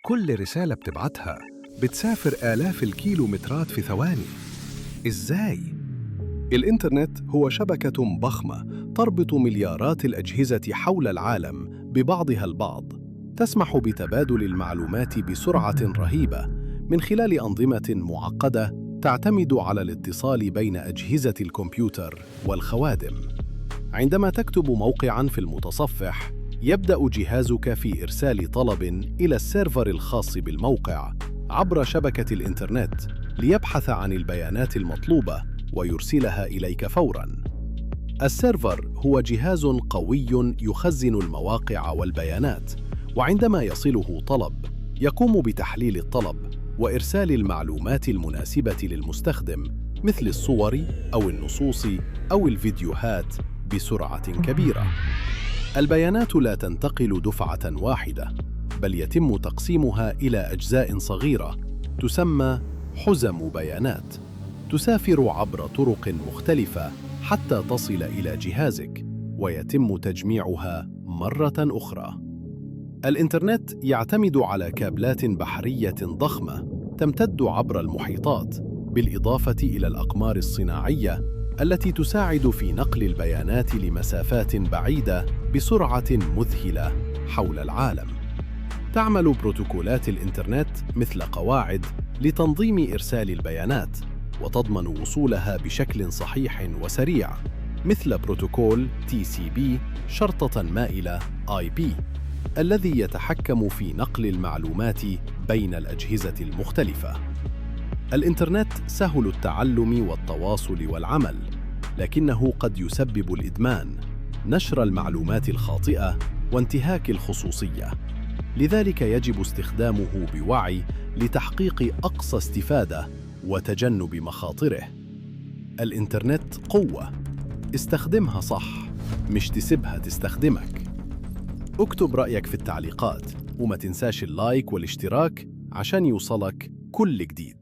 كل رسالة بتبعتها بتسافر آلاف الكيلومترات في ثواني. إزاي؟ الإنترنت هو شبكة ضخمة تربط مليارات الأجهزة حول العالم ببعضها البعض، تسمح بتبادل المعلومات بسرعة رهيبة من خلال أنظمة معقدة تعتمد على الاتصال بين أجهزة الكمبيوتر والخوادم. عندما تكتب موقعاً في المتصفح، يبدأ جهازك في إرسال طلب إلى السيرفر الخاص بالموقع عبر شبكة الإنترنت ليبحث عن البيانات المطلوبة ويرسلها إليك فوراً. السيرفر هو جهاز قوي يخزن المواقع والبيانات، وعندما يصله طلب، يقوم بتحليل الطلب وإرسال المعلومات المناسبة للمستخدم، مثل الصور أو النصوص أو الفيديوهات، بسرعة كبيرة. البيانات لا تنتقل دفعة واحدة، بل يتم تقسيمها إلى أجزاء صغيرة تسمى حزم بيانات، تسافر عبر طرق مختلفة حتى تصل إلى جهازك، ويتم تجميعها مرة أخرى. الإنترنت يعتمد على كابلات بحرية ضخمة تمتد عبر المحيطات، بالإضافة إلى الأقمار الصناعية التي تساعد في نقل البيانات لمسافات بعيدة بسرعة مذهلة حول العالم. تعمل بروتوكولات الإنترنت مثل قواعد لتنظيم إرسال البيانات وتضمن وصولها بشكل صحيح وسريع، مثل بروتوكول TCP/IP الذي يتحكم في نقل المعلومات بين الأجهزة المختلفة. الإنترنت سهل التعلم والتواصل والعمل، لكنه قد يسبب الإدمان، نشر المعلومات الخاطئة، وانتهاك الخصوصية. لذلك يجب استخدامه بوعي لتحقيق أقصى استفادة وتجنب مخاطره. الإنترنت قوة، استخدمها صح، مش تسيبها تستخدمك. اكتب رأيك في التعليقات، وما تنساش اللايك والاشتراك عشان يوصلك كل جديد.